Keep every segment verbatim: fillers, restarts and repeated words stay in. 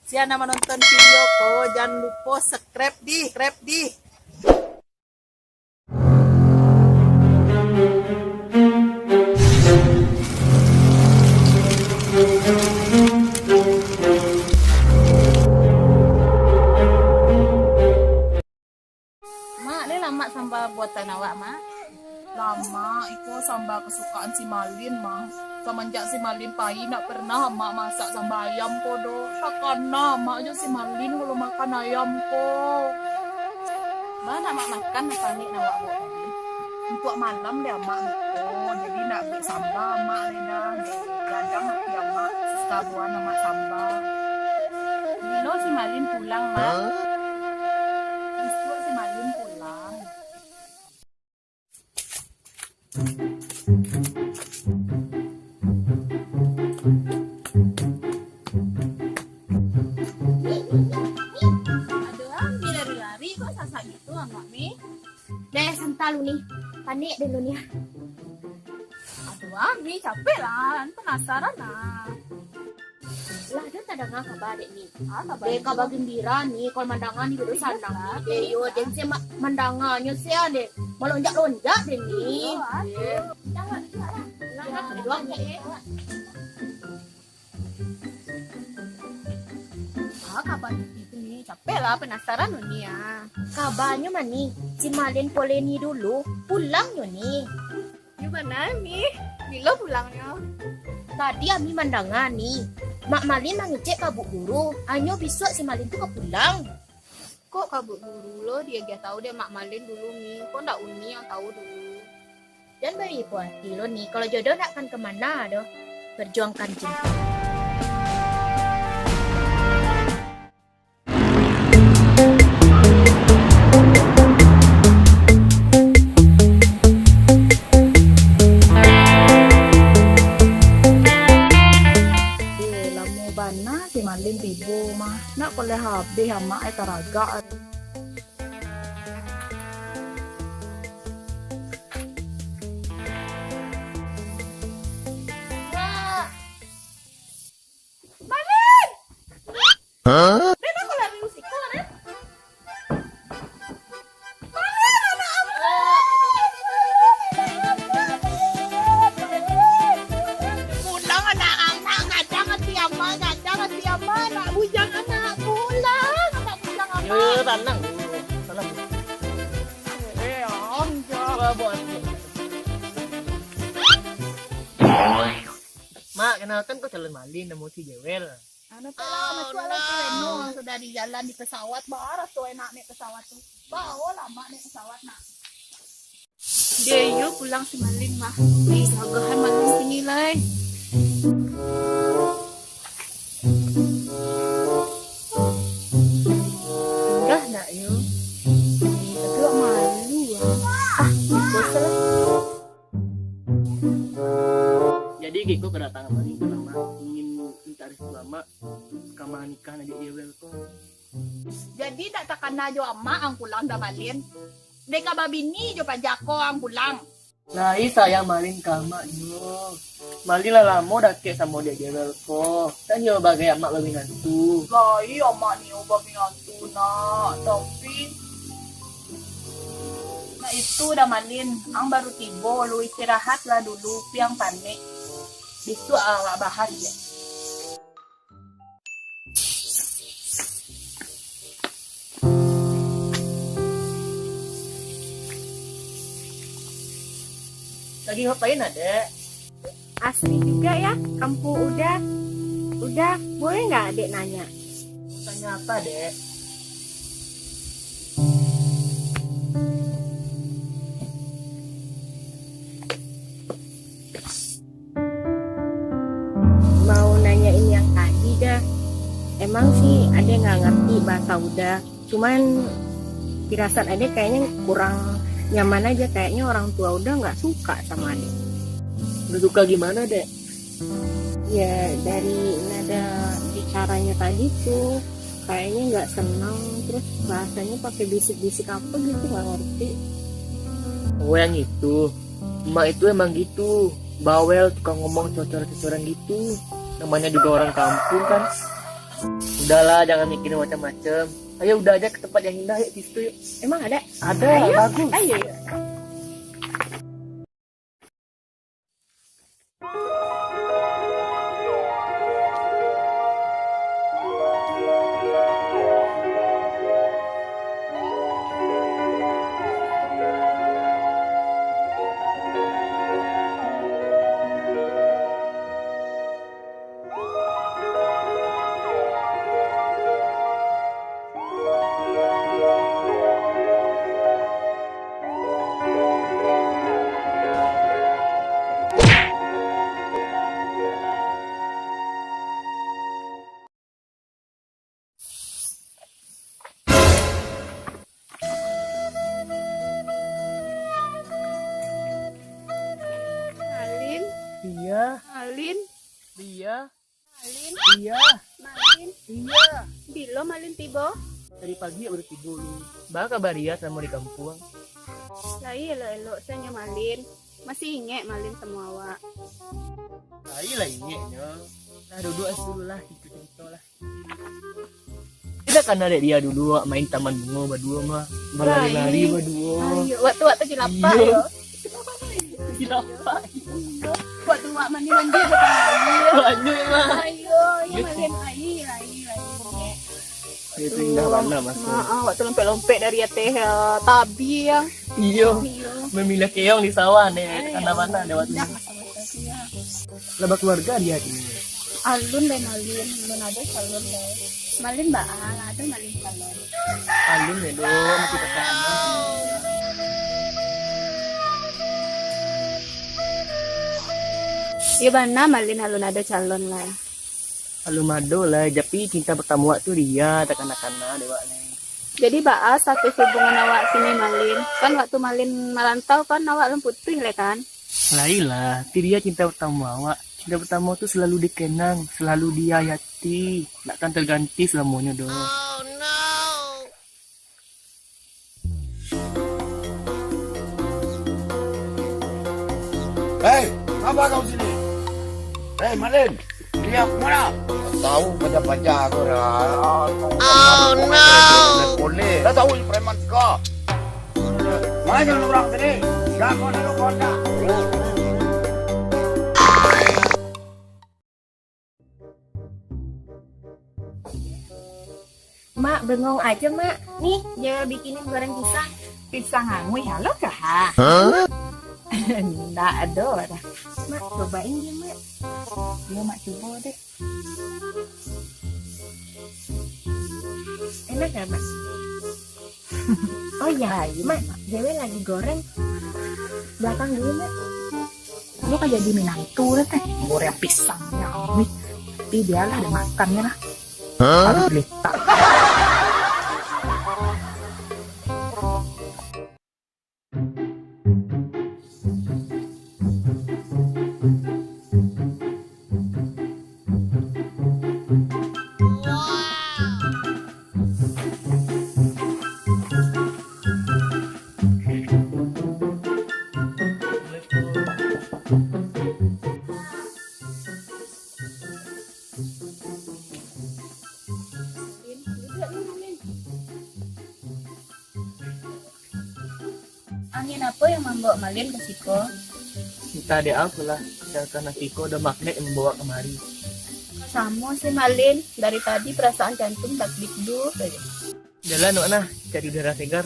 Sia nan manonton video ko, jan lupo subscribe di, subscribe di. Mak, lai lamak samba buatan awak, Mak? Lamak, iko samba kasukaan si Malin, Mak. Samanjak si Malin pai, ndak pernah Mak masak samba ayam ko doh. Takana Mak jo si Malin kalau makan ayam ko. Baa nak Mak makan nasi panek nan awak baok tadi? Untuak malam dek Amak ko, jadi ndak buek samba Amak lai dah. Gadang ati Amak, susah buhan Amak samba. Bilo si Malin pulang, Mak? Bisuak si Malin pulang. Aduh, ah, Mi lari-lari kok sasak gitu, Amak Mi. Deh, santa lu ni. Panek dulu ni, ah. Aduh, ah, Mi, capek lah. Penasaran lah. Lah, ado tadanga kaba dek ni. Ah, kaba dek itu. Kaba gambira ni, kalau mandanga ni, dek sanang ni. Dek yo, den se ma-, mandanganyo se, ah, dek. Malonjak-lonjak dek ni. Iyo, ah. Dek. Jangan, jangan. Jangan. Dek. Ah, kaba itu ni, capek lah, penasaran ni, ah. Kabanyo mah ni, si Malin poleni dulu, pulangnyo ni. Yo bana, Mi. Bilo pulangnyo? Tadi Ami mandanga ni, Mak Malin mangecek ka Bu Guru, anyo bisuak si Malin tu ka pulang. Kok ka Bu Guru lo diagiah tahu dek Mak Malin dulu, Mi? Kok ndak Uni yang tahu dulu? Jan baibo ati lo ni, kalau jodoh ndak akan ka mano doh. Perjuangkan cinta. Eh, lamo bana si Malin tibo mah. Nak koleh habih amak ai taragak. Malin! Hah? Den, aku lari usiko, Den. Malin, anak ambo! Pulang, anak amak, gadang ati amak, gadang ati amak, anak bujang anak, pulang, anak bujang amak. Yo, yo, yo, tanang dulu, tanang dulu. Eh, anjay. Wah, buat. Mak, kenalkan ko calon malin, namo si Jewel. Anu tu lah, masuaklah si Reno, sudah di jalan di pesawat, bara tu enak naik pesawat tu. Bao lah mak naik pesawat nak. Deh, yo pulang si Malin mah. Ih, gagahan Malin kini lai. Singgah nak yo. Ih, tapi awak malu ah. Ah, iko salah. Jadi, Giko kedatangan Malin pulang mah, ingin minta restu Amak ka manikah anak Jewel ko. Jadi, dak takana jo Amak ang pulang dah, Malin? Dek ka babini jo paja ko ang pulang. Lai sayang Malin ka Amak nyo. Malin lah lamo dakek samo dek Jewel ko. Kan nyo bagai Amak babinantu. Lai Amak nio babinantu, Nak. Tapi, Nah, itu dah Malin, ang baru tibo, lu istirahatlah dulu, piang panek. Bisuak awak bahas, ya. Lagi ngapain, Adek? Asri juga ya, kampung Uda. Uda, boleh nggak Adek nanya? Tanya apa, Dek? Mau nanyain yang tadi dah. Emang sih Adek nggak ngerti bahasa Uda. Cuman firasat Adek kayaknya kurang nyaman aja, kayaknya orang tua Uda nggak suka sama Adek. Nggak suka gimana, Dek? Ya, dari nada bicaranya tadi tuh kayaknya nggak senang, terus bahasanya pakai bisik-bisik apa gitu, nggak ngerti. Oh, yang itu. Emak itu emang gitu, bawel, tukang ngomong cocor-cocoran gitu. Namanya juga orang kampung kan. Udahlah, jangan mikirin macam-macam. Ayo, udah aja ke tempat yang indah, yuk, di situ, yuk. Emang ada? Ada, ayo, bagus. Ayo, yuk. Malin. Iya. Malin. Iya. Malin. Iya. Malin. Iya. Bilo Malin tibo? Tadi pagi baru tibo lu. Baa kabar Ria salamo di kampuang? Lai elok-elok sajo Malin. Masih ingek Malin samo awak? Lai lah ingeknyo. Lah, duduak dulu lah, kito carito lah. Indak kanai dek Ria dulu, awak main taman bungo baduo mah. Balari-lari baduo. Ayo, waktu-waktu cilapak, iyo, yo. Cilapak. Iyo. Waktu awak mandi-mandi, ada air. Banyak lah. Ayo, iyo, Malin, air, air, air. Itu indah bana masa. Heeh, waktu lompek-lompek dari ateh, eh, tabia. Iyo. Iyo. Mamiliah keong di sawah, Nek. Ai, indah bana dek waktu. Indah masa-masa tu, yo. Lah bakeluarga Ria kini? Alun lai Malin, alun ado calon lai. Malin baa, lah ado Malin calon. Alun lai doh, masih pertama. Iyo bana Malin alun ado calon lai. Alun ado lai, tapi cinta pertama awak tu Ria, takana-kana dek awak lai. Jadi baa status hubungan awak kini Malin? Kan waktu Malin marantau kan awak alun putuih lai kan? Lai lah, ti Ria cinta pertamo awak. Cinta pertamo tu selalu dikenang, selalu dihayati. Ndak akan terganti selamonyo doh. Hei, ngapa kau sini? Hei, Malin! Ria ka ma? Tahu paja-paja ko lah. Oh, no! Boleh. Dah tahu ni preman ko. Mana urang sini? Jago dulu kau dah. Mak, bengong aja, Mak. Nih, dia bikinin goreng pisang. Pisang anguih, halo kah? Hah? Ndak ado dah. Mak, cobain dia, Mak. Dia, Mak, cubo deh. Enak nggak, Mak? Oh iya, iya, Mak. Dewe lagi goreng. Belakang dulu, Mak. Lu kan jadi minantu lah, teh. Goreng pisang, ya, wih. Tapi biarlah, ada makannya lah. Hah? Harus letak. Angin apo yang mambaok Malin ka siko? Antah dek apo lah, asalkan ati ko ado magnet yang mambaok kamari. Samo sih Malin, dari tadi perasaan jantung dakdikduk aja. Jalan wak nah, cari udara segar.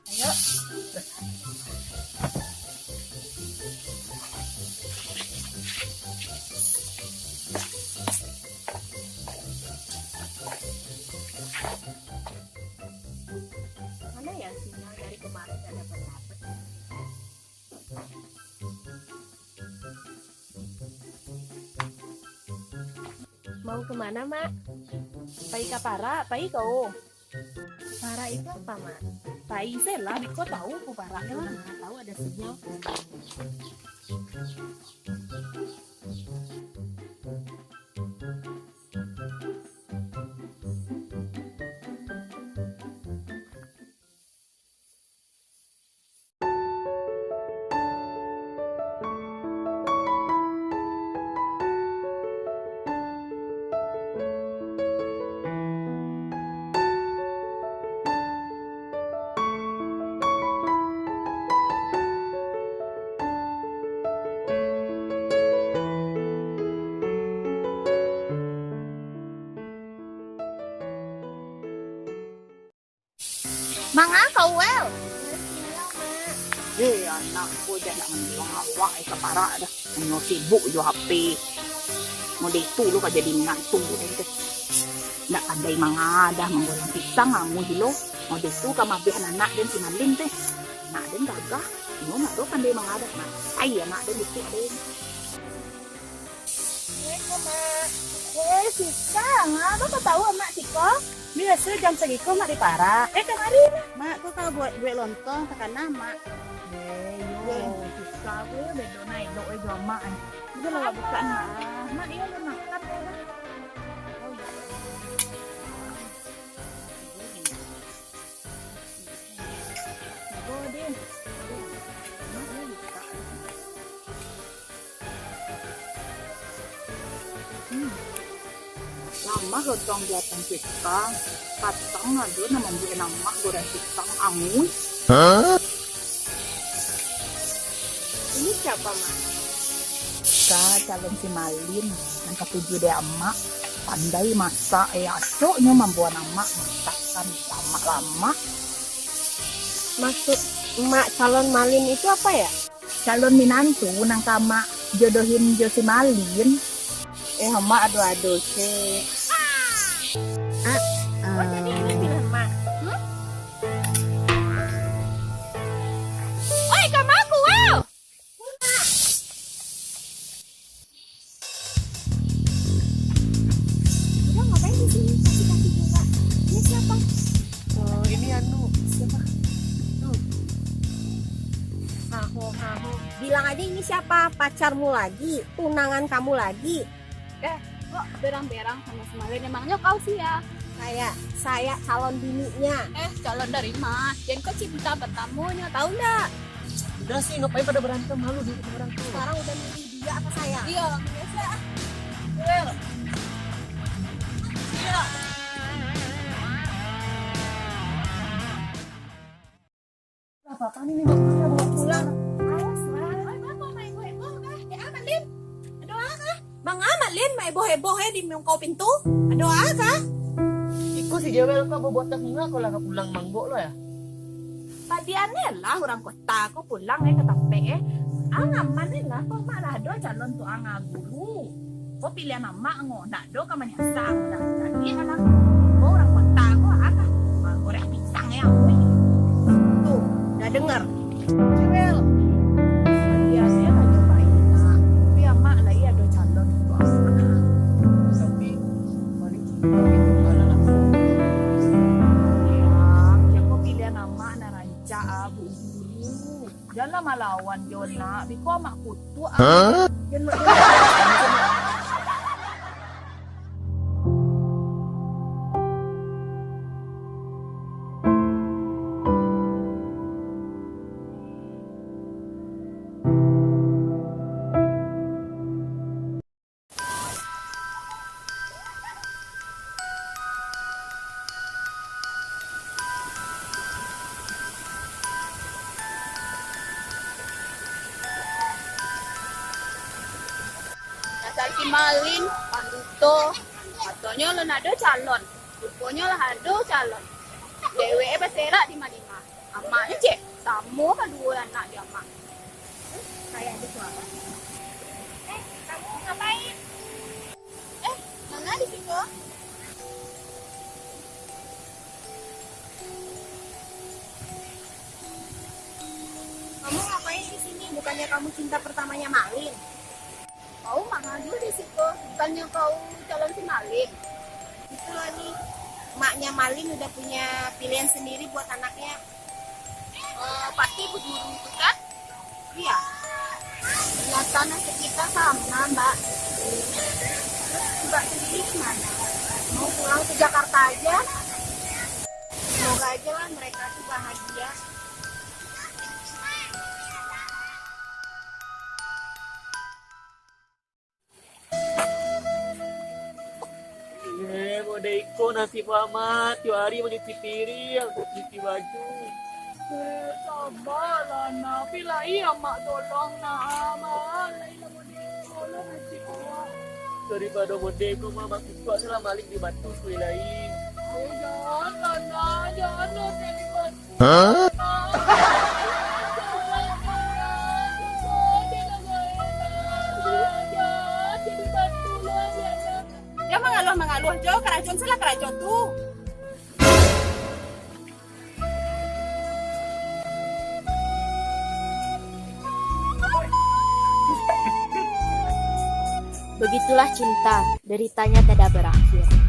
Ayo. Mana ya sinyal dari kemarin gak dapat-dapat? Mau kemana, Mak? Pai ka parak, pai ka o. Parak itu apa, Mak? Pai se lah, beko tahu ku parak tu. Mana tahu ada sinyal. Well, mari sini lah, Mak. Eh, anak ko jan nak manduang awak, eh, ka parak dah. Hanyo sibuk jo H P. Model tu lo ka jadi minantu den teh. Ndak pandai mangadah, manggoreng pisang, anguih lo. Model tu ka mabihan anak den si Malin teh. Anak den gagah, inyo ndak doh pandai mangadah. Matai anak den dikik den. Assalamualaikum, Mak. Eh, Sisa, ngapa kau tahu Mak siko? Biaso jam sagiko Mak di parak. Eh, kamari lah. Mak, kau kalau buek, buek lontong, takana Mak. Eh, yo, Sisa, kau yo bedo na elok, eh, jo Mak, eh. Udah lah, bukan, Mak. Mak, iyo, lah makan, eh, lah. Oh, iyo. Hmm. Lamah lontong buatan Sisa. Patang ado nan mambuek amak goreng pisang anguih. Ini siapa, Mak? Ka calon si Malin, nan katuju dek amak, pandai masak, eh, acoknyo mambuek amak masakan lamak-lamak. Maksud Mak calon Malin itu apa ya? Calon minantu nan ka amak jodohin jo si Malin. Eh, amak ado-ado se. Ah, oh, jadi ini pilihan Mak. Hmm? Oi, kamaku, wow! Udah, ngapain di sini? Kasih-kasih bunga. Ini siapa? Oh, ini anu, siapa? Tuh. Haho, haho. Bilang aja ini siapa? Pacarmu lagi? Tunangan kamu lagi? Eh, kok berang-berang sama si Malin? Emangnya kau sia? Saya, saya calon bininya. Eh, calon dari mana? Jen kau cinta pertamanya, tahu ndak? Udah sih, ngapain pada berantem, malu di orang tuh. Sekarang udah milih dia apa saya? Iya, biasa. Well. Iya. Apa-apa nih, minum dulu, bawa pulang. Awas lah. Oi, bapak, main heboh-heboh kah? Eh, Amalin. Ada apa kah? Bang Amalin, main heboh-heboh, eh, di muka pintu. Ada apa kah? Iko si Jewel kah, bawa tas bunga, kau lah ka pulang manggok lo ya? Padian lah urang kota ko pulang, eh, ka tampek, eh. Ang aman lah, kok mak lah ado calon tu ang guru. Ko pilihan amak ngo, ndak do ka manyasang dah. Jadi anak ko urang kota ko, ah, kah? Ah, goreng pisang ya, weh. Tuh, dah dengar. Cewel. Padian lah nyo baik, nak. Tapi amak lai ado calon tu, ah. Tapi, mari. Yang, yang ko pilihan amak nan rancak, ah, bu guru. Janlah malawan jo nak, biko amak kutuk, ah. Hah? Jan mak. Dasar si Malin, panduto, katonyo lah ndak ado calon, ruponyo lah ado calon. Dewek e baserak di Madinah. Amaknyo cek, samo kaduo anak di amak. Kayak gitu, Abah. Eh, kamu ngapain? Eh, Nana di situ. Kamu ngapain di sini? Bukannya kamu cinta pertamanya Malin? Kau manga dulu di situ, bukannya kau calon si Malin? Itulah nih, maknya Malin udah punya pilihan sendiri buat anaknya. Eh, pasti ibu guru itu kan? Iya. Ternyata nasib kita sama, Mbak. Terus Mbak sendiri gimana? Mau pulang ke Jakarta aja? Semoga aja lah mereka tuh bahagia. Eh, model iko nasib amak, tiok hari manyuci piring, cuci baju. Eh, sabarlah, nak. Pilai amak tolong, nak. Amak, lai lah model iko lah nasib awak. Daripado model iko, mak, bakukuak salah malik di batu, pilai. Eh, janganlah, nak. Janganlah pilai batu. Jan mangaluah-mangaluah jo, karajo salah karajo tu. Begitulah cinta, deritanya tiada berakhir.